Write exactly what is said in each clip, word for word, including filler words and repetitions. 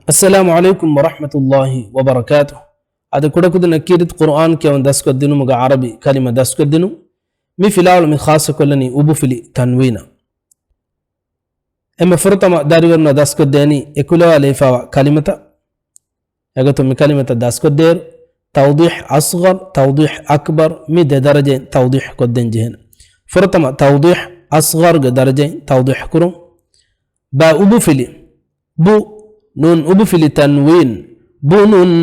އައްސަލާމު ޢަލައިކުމް ވަރަޙްމަތުﷲި ވަބަރަކާތުހު. އަދި ކުޑަކުދިންނަށް ކީރިތި ޤުރުއާން ކިޔަވަން ދަސްކޮށްދިނުމުގެ ޢަރަބި ކަލިމަ ދަސްކޮށްދިނުން. މި ފިލާވަޅު މި ޚާއްޞަކޮށްލަނީ އުބުފިލި ތަންވީނަށް. އެންމެ ފުރަތަމަ ދަރިވަރުންނަށް ދަސްކޮށްދޭނީ އެކުލަވާލައިފާވާ ކަލިމަތައް. އެގޮތުން މި ކަލިމަތައް ދަސްކޮށްދޭއިރު، ތައުޟީޙް އަޞްޣަރު، ތައުޟީޙް އަކްބަރު، މި ދެ ދަރަޖައިން ތައުޟީޙް ކޮށްދޭން ޖެހޭނެ. ފުރަތަމަ ތައުޟީޙް އަޞްޣަރުގެ ދަރަޖައިން ތައުޟީޙް ކުރުން. ބާ އުބުފިލި، ބު. ނޫން އުބުފިލި ތަންވީން، ބުނުން.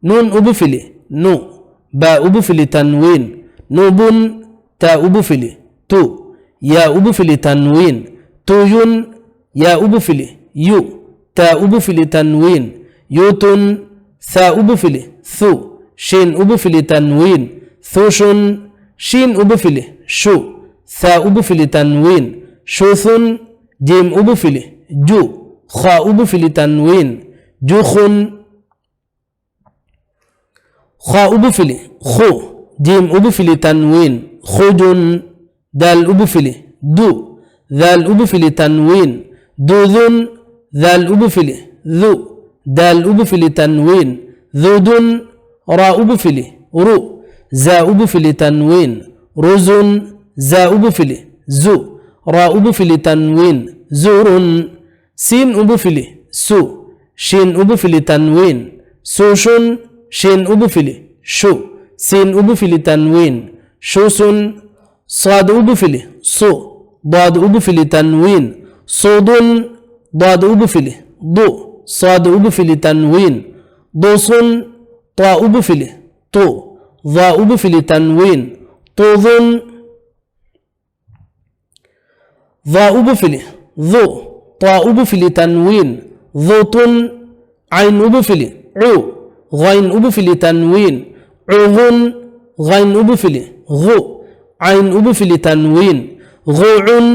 ނޫން އުބުފިލި، ނު. ބާ އުބުފިލި ތަންވީން، ނުބުން. ތާ އުބުފިލި، ތު. ޔާ އުބުފިލި ތަންވީން، ތުޔުން. ޔާ އުބުފިލި، ޔު. ތާ އުބުފިލި ތަންވީން، ޔުތުން. ޘާ އުބުފިލި، ޘު. ޝީން އުބުފިލި ތަންވީން، ޘުޝުން. ޝީން އުބުފިލި، ޝު. ޘާ އުބުފިލި ތަންވީން، ޝުޘުން. ޖީމް އުބުފިލި، ޖު. ޚާ އުބުފިލި ތަންވީން، ޖުޚުން. ޚާ އުބުފިލި، ޚު. ޖީމް އުބުފިލި ތަންވީން، ޚުޖުން. ދާލް އުބުފިލި، ދު. ޛާލް އުބުފިލި ތަންވީން، ދުޛުން. ޛާލް އުބުފިލި، ޛު. ދާލް އުބުފިލި ތަންވީން، ޛުދުން. ރާ އުބުފިލި، ރު. ޒާ އުބުފިލި ތަންވީން، ރުޒުން. ޒާ އުބުފިލި، ޒު. ރާ އުބުފިލި ތަންވީން، ޒުރުން. ސީން އުބުފިލި، ސު. ޝީން އުބުފިލި ތަންވީން، ސުޝުން. ޝީން އުބުފިލި، ޝު. ސީން އުބުފިލި ތަންވީން، ޝުސުން. ޞާދު އުބުފިލި، ޞު. ޟާދު އުބުފިލި ތަންވީން، ޞުޟުން. ޟާދު އުބުފިލި، ޟު. ޞާދު އުބުފިލި ތަންވީން، ޟުޞުން. ޠާ އުބުފިލި، ޠު. ޡާ އުބުފިލި ތަންވީން، ޠުޟުން. ޡާ އުބުފިލި، ޡު. ޠާ އުބުފިލި ތަންވީން، ޡުޠުން. ޢައިން އުބުފިލި، ޢު. ޣައިން އުބުފިލި ތަންވީން، ޢުޣުން. ޣައިން އުބުފިލި، ޣު. ޢައިން އުބުފިލި ތަންވީން، ޣުޢުން.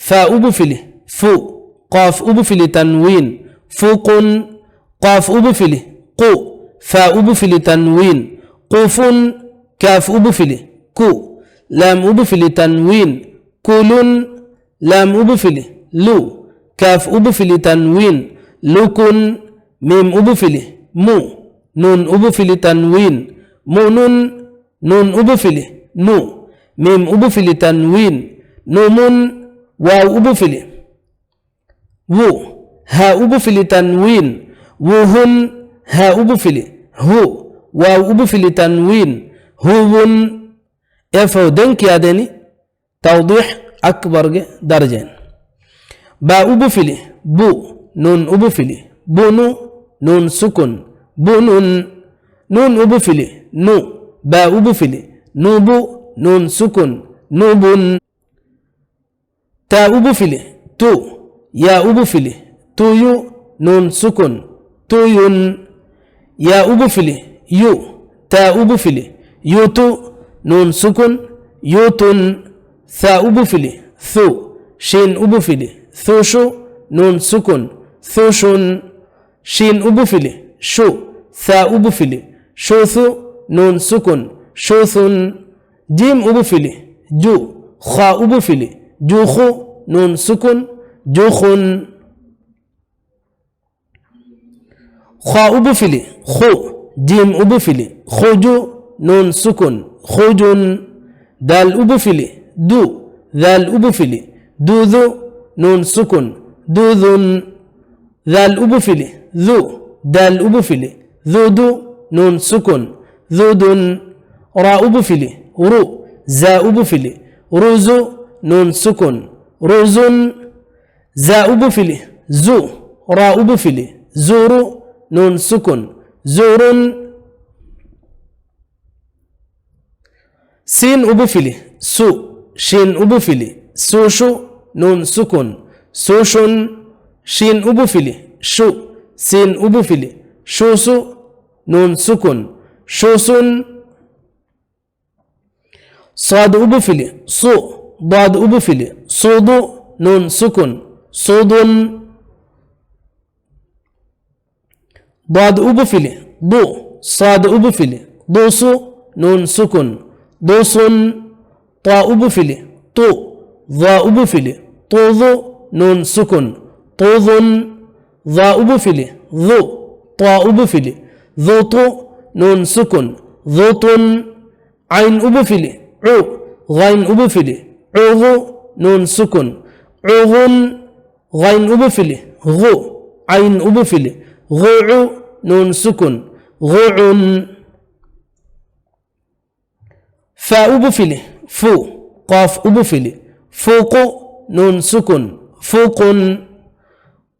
ފާ އުބުފިލި، ފު. ޤާފް އުބުފިލި ތަންވީން، ފުޤުން. ޤާފް އުބުފިލި، ޤު. ފާ އުބުފިލި ތަންވީން، ޤުފުން. ކާފް އުބުފިލި، ކު. ލާމް އުބުފިލި ތަންވީން، ކުލުން. ލާމް އުބުފިލި، ލު. ކާފް އުބުފިލި ތަންވީން، ލުކުން. މީމް އުބުފިލި، މު. ނޫން އުބުފިލި ތަންވީން، މުނުން. ނޫން އުބުފިލި، ނު. މީމް އުބުފިލި ތަންވީން، ނުމުން. ވާވް އުބުފިލި، ވު. ހާ އުބުފިލި ތަންވީން، ވުހުން. ހާ އުބުފިލި، ހު. ވާވް އުބުފިލި ތަންވީން، ހުވުން. އެފަހު ދެން ކިޔާދޭނީ ތައުޟީޙް އަކްބަރުގެ ދަރަޖައިން. ބާ އުބުފިލި، ބު. ނޫން އުބުފިލި، ބުނު. ނޫން ސުކުން، ބުނުން. ނޫން އުބުފިލި، ނު. ބާ އުބުފިލި، ނުބު. ނޫން ސުކުން، ނުބުން. ތާ އުބުފިލި، ތު. ޔާ އުބުފިލި، ތުޔު. ނޫން ސުކުން، ތުޔުން. ޔާ އުބުފިލި، ޔު. ތާ އުބުފިލި، ޔުތު. ނޫން ސުކުން، ޔުތުން. ޘާ އުބުފިލި، ޘު. ޝީން އުބުފިލި، ޘުޝު. ނޫން ސުކުން، ޘުޝުން. ޝީން އުބުފިލި، ޝު. ޘާ އުބުފިލި، ޝުޘު. ނޫން ސުކުން، ޝުޘުން. ޖީމް އުބުފިލި، ޖު. ޚާ އުބުފިލި، ޖުޚު. ނޫން ސުކުން، ޖުޚުން. ޚާ އުބުފިލި، ޚު. ޖީމް އުބުފިލި، ޚުޖު. ނޫން ސުކުން، ޚުޖުން. ދާލް އުބުފިލި، ދު. ޛާލް އުބުފިލި، ދުޛު. ނޫން ސުކުން، ދުޛުން. ޛާލް އުބުފިލި، ޛު. ދާލް އުބުފިލި، ޛުދު. ނޫން ސުކުން، ޛުދުން. ރާ އުބުފިލި، ރު. ޒާ އުބުފިލި، ރުޒު. ނޫން ސުކުން، ރުޒުން. ޒާ އުބުފިލި، ޒު. ރާ އުބުފިލި، ޒުރު. ނޫން ސުކުން، ޒުރުން. ސީން އުބުފިލި، ސު. ޝީން އުބުފިލި، ސުޝު. ނޫން ސުކުން، ސުޝުން. ޝީން އުބުފިލި، ޝު. ސީން އުބުފިލި، ޝުސު. ނޫން ސުކުން، ޝުސުން. ޞާދު އުބުފިލި، ޞު. ޟާދު އުބުފިލި، ޞުޟު. ނޫން ސުކުން، ޞުޟުން. ޟާދު އުބުފިލި، ޟު. ޞާދު އުބުފިލި، ޟުޞު. ނޫން ސުކުން، ޟުޞުން. ޠާ އުބުފިލި، ޠު. ޡާ އުބުފިލި، ޠުޡު. ނޫން ސުކުން، ޠުޡުން. ޟާ އުބުފިލި، ޡު. ޠާ އުބުފިލި، ޡުޠު. ނޫން ސުކުން، ޡުޠުން. ޢައިން އުބުފިލި، ޢު. ޣައިން އުބުފިލި، ޢުޣު. ނޫން ސުކުން، ޢުޣުން. ޣައިން އުބުފިލި، ޣު. ޢައިން އުބުފިލި، ޣުޢު. ނޫން ސުކުން، ޣުޢުން. ފާ އުބުފިލި، ފު. ޤާފް އުބުފިލި، ފުޤު. ނޫން ސުކުން، ފުޤުން.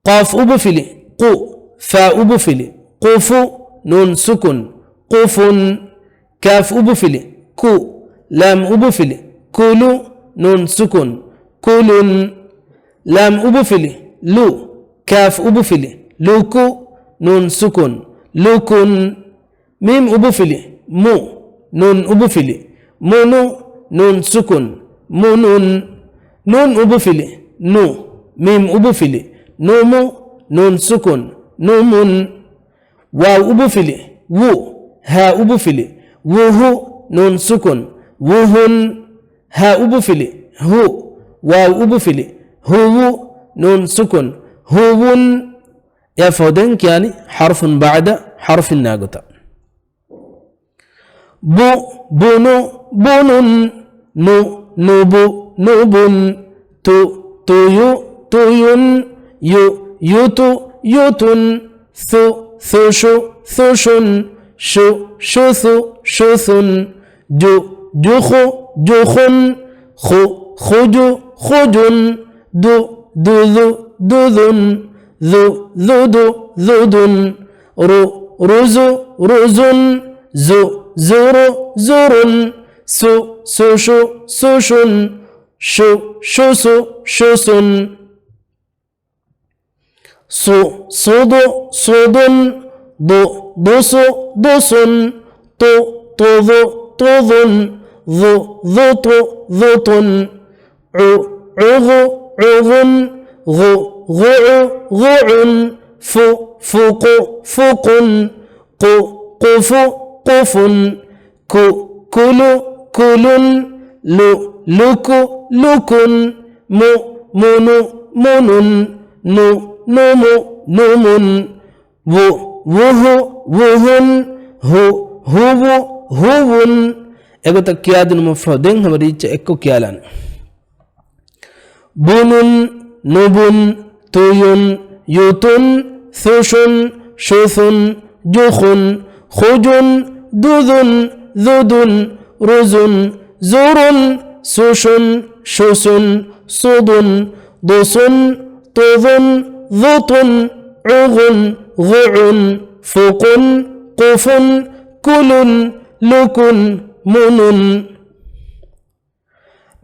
ޤާފް އުބުފިލި، ޤު. ފާ އުބުފިލި، ޤުފު. ނޫން ސުކުން، ޤުފުން. ކާފް އުބުފިލި، ކު. ލާމް އުބުފިލި، ކުލު. ނޫން ސުކުން، ކުލުން. ލާމް އުބުފިލި، ލު. ކާފް އުބުފިލި، ލުކު. ނޫން ސުކުން، ލުކުން. މީމް އުބުފިލި، މު. ނޫން އުބުފިލި، މުނު. ނޫން ސުކުން، މުނުން. ނޫން އުބުފިލި، ނު. މީމް އުބުފިލި، ނުމު. ނޫން ސުކުން، ނުމުން. ވާވް އުބުފިލި، ވު. ހާ އުބުފިލި، ވުހު. ނޫން ސުކުން، ވުހުން. ހާ އުބުފިލި، ހު. ވާވް އުބުފިލި، ހުވު. ނޫން ސުކުން، ހުވުން. އެއަށްފަހު ދެން ކިޔާނީ ޙަރްފުން ބަޢުދަ ޙަރްފިން ނާގޮތަށް. ބު، ބުނު، ބުނުން. ނު، ނުބު، ނުބުން. ތު، ތުޔު، ތުޔުން. ޔު، ޔުތު، ޔުތުން. ޘު، ޘުޝު، ޘުޝުން. ޝު، ޝުޘު، ޝުޘުން. ޖު، ޖުޚު، ޖުޚުން. ޚު، ޚުޖު، ޚުޖުން. ދު، ދުދު، ދުދުން. ޛު، ޛުދު، ޛުދުން. ރު، ރުޒު، ރުޒުން. ޒު، ޒުރު، ޒުރުން. ސު، ސުޝު، ސުޝުން. ޝު، ޝުސު، ޝުސުން. ޞު، ޞުދު، ޞުދުން. ޟު، ޟުޞު، ޟުޞުން. ޠު، ޠުޡު، ޠުޡުން. ޡު، ޡުޠު، ޡުޠުން. ޢު، ޢުޣު، ޢުޣުން. ޣު، ޣުޢު، ޣުޢުން. ފު، ފުޤު، ފުޤުން. ޤު، ޤުފު، ޤުފުން. ކު، ކުލު، ކުލުން. ލު، ލުކު، ލުކުން. މު، މުނު، މުނުން. ނު، ނުމު، ނުމުން. ވު، ވުހު، ވުހުން. ހު، ހުވު، ހުވުން. އެގޮތަށް ކިޔާދިނުމަށްފަހު ދެން ހަމަ ރީއްޗަށް އެއްކޮށް ކިޔާލާނެ. ބުނުން، ނުބުން، ތުޔުން، ޔުތުން، ޘުޝުން، ޝުޘުން، ޖުޚުން، ޚުޖުން، ދުދުން، ޛުދުން، ރުޒުން، ޒުރުން، ސުޝުން، ޝުޞުން، ޞުދުން، ޟުޞުން، ޠުޡުން، ޡުޠުން، ޢުޣުން، ޣުޢުން، ފުޤުން، ޤުފުން، ކުލުން، ލުކުން، މުނުން.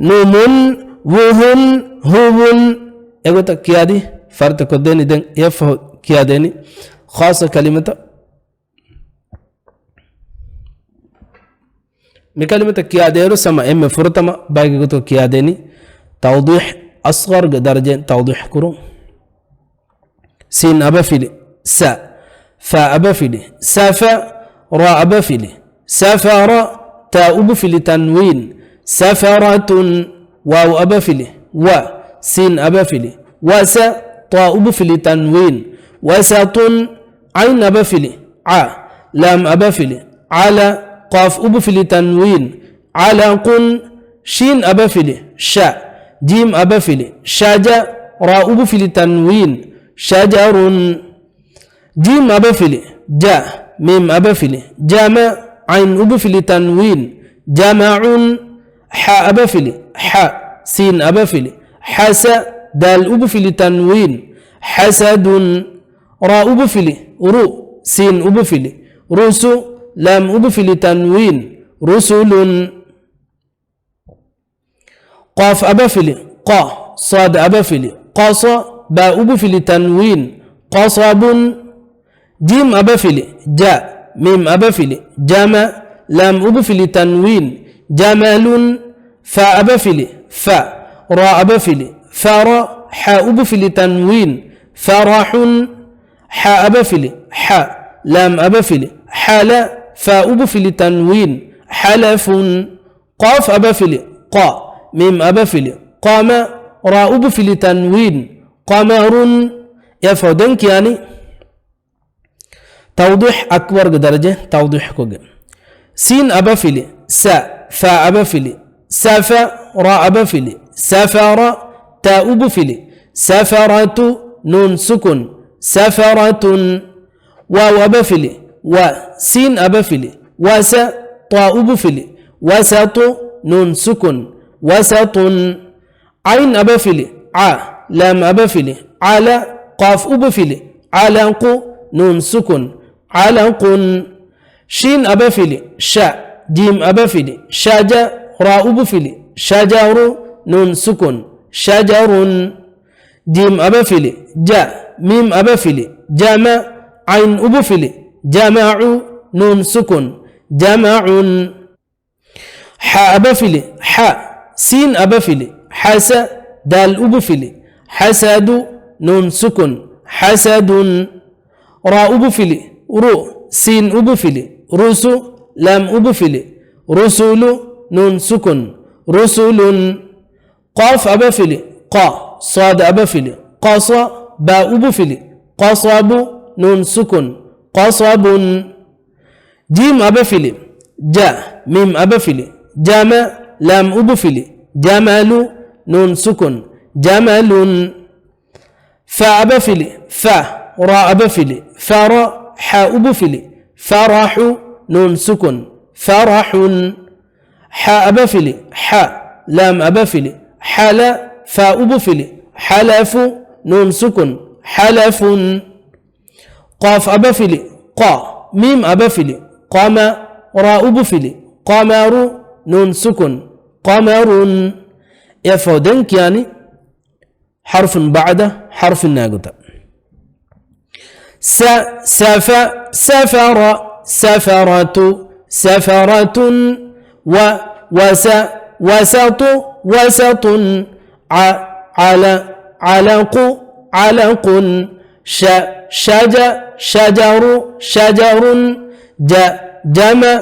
ނުމުން، ވުހުން، ހުވުން. އެގޮތަށް ކިޔާދީ ފަރިތަކޮށްދޭނީ. ދެން އެއަށްފަހު ކިޔާދޭނީ ޚާއްޞަ ކަލިމަތައް. މި ކަލިމަތައް ކިޔާދޭއިރު ސަމަ އެންމެ ފުރަތަމަ ބައެއްގެ ގޮތުގަ ކިޔާދޭނީ ތައުޟީޙް، އަޞްޣަރުގެ ދަރަޖައިން ތައުޟީޙް ކުރުން. ސީން އަބަފިލި، ސަ. ފާ އަބަފިލި، ސަފަ. ރާ އަބަފިލި، ސަފަރަ. ތާ އުބުފިލި ތަންވީން، ސަފަރަތުން. ވާވް އަބަފިލި، ވަ. ސީން އަބަފިލި، ވަސަ. ޠާ އުބުފިލި ތަންވީން، ވަސަޠުން. ޢައިން އަބަފިލި، ޢަ. ލާމް އަބަފިލި، ޢަލަ. ޤާފް އުބުފިލި ތަންވީން، ޢަލަޤުން. ޝީން އަބަފިލި، ޝަ. ޖީމް އަބަފިލި، ޝަޖަ. ރާ އުބުފިލި ތަންވީން، ޝަޖަރުން. ޖީމް އަބަފިލި، ޖަ. މީމް އަބަފިލި، ޖަމަ. ޢައިން އުބުފިލި ތަންވީން، ޖަމަޢުން. ޙާ އަބަފިލި، ޙަ. ސީން އަބަފިލި، ޙަސަ. ދާލް އުބުފިލި ތަންވީން، ޙަސަދުން. ރާ އުބުފިލި، ރު. ސީން އުބުފިލި، ރުސު. ލާމް އުބުފިލި ތަންވީން، ރުސުލުން. ޤާފް އަބަފިލި، ޤަ. ޞާދް އަބަފިލި، ޤަޞަ. ބާ އުބުފިލި ތަންވީން، ޤަޞަބުން. ޖީމް އަބަފިލި، ޖަ. މީމް އަބަފިލި، ޖަމަ. ލާމް އުބުފިލި ތަންވީން، ޖަމަލުން. ފާ އަބަފިލި، ފަ. ރާ އަބަފިލި، ފަރަ. ޙާ އުބުފިލި ތަންވީން، ފަރަޙުން. ޙާ އަބަފިލި، ޙަ. ލާމް އަބަފިލި، ޙަލަ. ފާ އުބުފިލި ތަންވީން، ޙަލަފުން. ޤާފް އަބަފިލި، ޤަ. މީމް އަބަފިލި، ޤަމަ. ރާ އުބުފިލި ތަންވީން، ޤަމަރުން. އެއަށްފަހު ދެން ކިޔާނީ ތައުޟީޙް އަކްބަރުގެ ދަރަޖަ ތައުޟީޙްކޮށްގެން. ސީން އަބަފިލި، ސަ، ފާ އަބަފިލި، ސަފަ، ރާ އަބަފިލި، ސަފަރަ، ތާ އުބުފިލި، ސަފަރަތު، ނޫން ސުކުން، ސަފަރަތުން. ވާވް އަބަފިލި، ވަ، ސީން އަބަފިލި، ވަސަ، ޠާ އުބުފިލި، ވަސަޠު، ނޫން ސުކުން، ވަސަޠުން. ޢައިން އަބަފިލި، ޢަ، ލާމް އަބަފިލި، ޢަލަ، ޤާފް އުބުފިލި، ޢަލަޤު، ނޫން ސުކުން، ޢަލަޤުން. ޝީން އަބަފިލި، ޝަ، ޖީމް އަބަފިލި، ޝަޖަ، ރާ އުބުފިލި، ޝަޖަރު، ނޫން ސުކުން، ޝަޖަރުން. ޖީމް އަބަފިލި، ޖަ، މީމް އަބަފިލި، ޖަމަ، ޢައިން އުބުފިލި، ޖަމަޢު، ނޫން ސުކުން، ޖަމަޢުން. ޙާ އަބަފިލި، ޙަ، ސީން އަބަފިލި، ޙަސަ، ދާލް އުބުފިލި، ޙަސަދު، ނޫން ސުކުން، ޙަސަދުން. ރާ އުބުފިލި، ރު، ސީން އުބުފިލި، ރުސު، ލާމް އުބުފިލި، ރުސުލު، ނޫން ސުކުން، ރުސުލުން. ޤާފް އަބަފިލި، ޤަ، ޞާދް އަބަފިލި، ޤަޞަ، ބާ އުބުފިލި، ޤަޞަބު، ނޫން ސުކުން، ޤަޞަބުން. ޖީމް އަބަފިލި، ޖަ، މީމް އަބަފިލި، ޖަމަ، ލާމް އުބުފިލި، ޖަމަލު، ނޫން ސުކުން، ޖަމަލުން. ފާ އަބަފިލި، ފަ، ރާ އަބަފިލި، ފަރަ، ޙާ އުބުފިލި، ފަރަޙު، ނޫން ސުކުން، ފަރަޙުން. ޙާ އަބަފިލި، ޙަ، ލާމް އަބަފިލި، ޙަލަ، ފާ އުބުފިލި، ޙަލަފު، ނޫން ސުކުން، ޙަލަފުން. ޤާފް އަބަފިލި، ޤަ، މީމް އަބަފިލި، ޤަމަ، ރާ އުބުފިލި، ޤަމަރު، ނޫން ސުކުން، ޤަމަރުން. އެއަށްފަހު ދެން ކިޔާނީ ޙަރުފުން ބަޢުދަ ޙަރުފިން ނާގޮތަށް. ސަ، ސަފަ، ސަފަރަ، ސަފަރަތު، ސަފަރަތުން. ވަ، ވަސަ، ވަސަޠު، ވަސަޠުން. ޢަ، ޢަލަ، ޢަލަޤު، ޢަލަޤުން. ޝަ، ޝަޖަ، ޝަޖަރު، ޝަޖަރުން. ޖަ، ޖަމަ،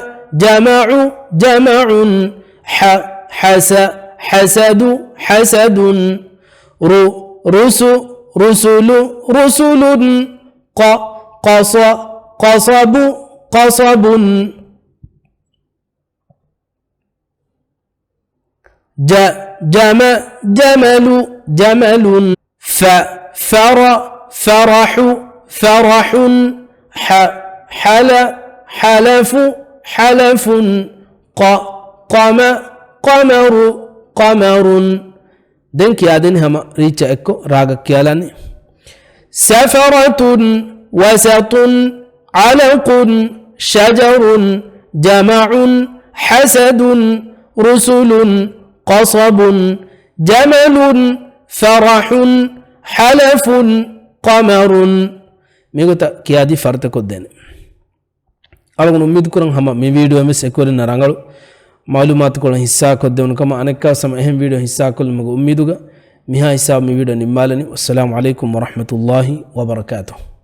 ޖަމަޢު، ޖަމަޢުން. ޙަ، ޙަސަ، ޙަސަދު، ޙަސަދުން. ރު، ރުސު، ރުސުލު، ރުސުލުން. ޤަ، ޤަޞަ، ޤަޞަބު، ޤަޞަބުން. ޖަ، ޖަމަ، ޖަމަލު، ޖަމަލުން. ފަ، ފަރަ، ފަރަޙު، ފަރަޙުން. ޙަ، ޙަލަ، ޙަލަފު، ޙަލަފުން. ޤަ، ޤަމަ، ޤަމަރު، ޤަމަރުން. ދެން ކިޔާދެނީ ހަމަ ރީއްޗަށް އެއްކޮށް ރާގަށް ކިޔާލާނީ. ސަފަރަތުން، ވަސަޠުން، ޢަލަޤުން، ޝަޖަރުން، ޖަމަޢުން، ޙަސަދުން، ރުސުލުން، ޤަޞަބުން، ޖަމަލުން، ފަރަޙުން، ޙަލަފުން، ޤަމަރުން. މިގޮތަށް ކިޔާދީ ފަރިތަކޮށްދޭނެ. އަޅުގަނޑު އުއްމީދުކުރަން ހަމަ މި ވީޑިއޯ ވެސް އެކުވެރިންނަށް ރަނގަޅު މަޢުލޫމާތުކޮޅެއް ހިއްސާކޮށްދެވުނު ކަމަށް. އަނެއްކާވެސް ހަމަ އެހެން ވީޑިއޯ ހިއްސާކޮށްލުމުގެ އުއްމީދުގަ މިހާ ހިސާބު މި ވީޑިއޯ ނިންމާލަނީ. ވައްސަލާމު ޢަލައިކުމް ވަރަޙްމަތުﷲި ވަބަރަކާތުހު.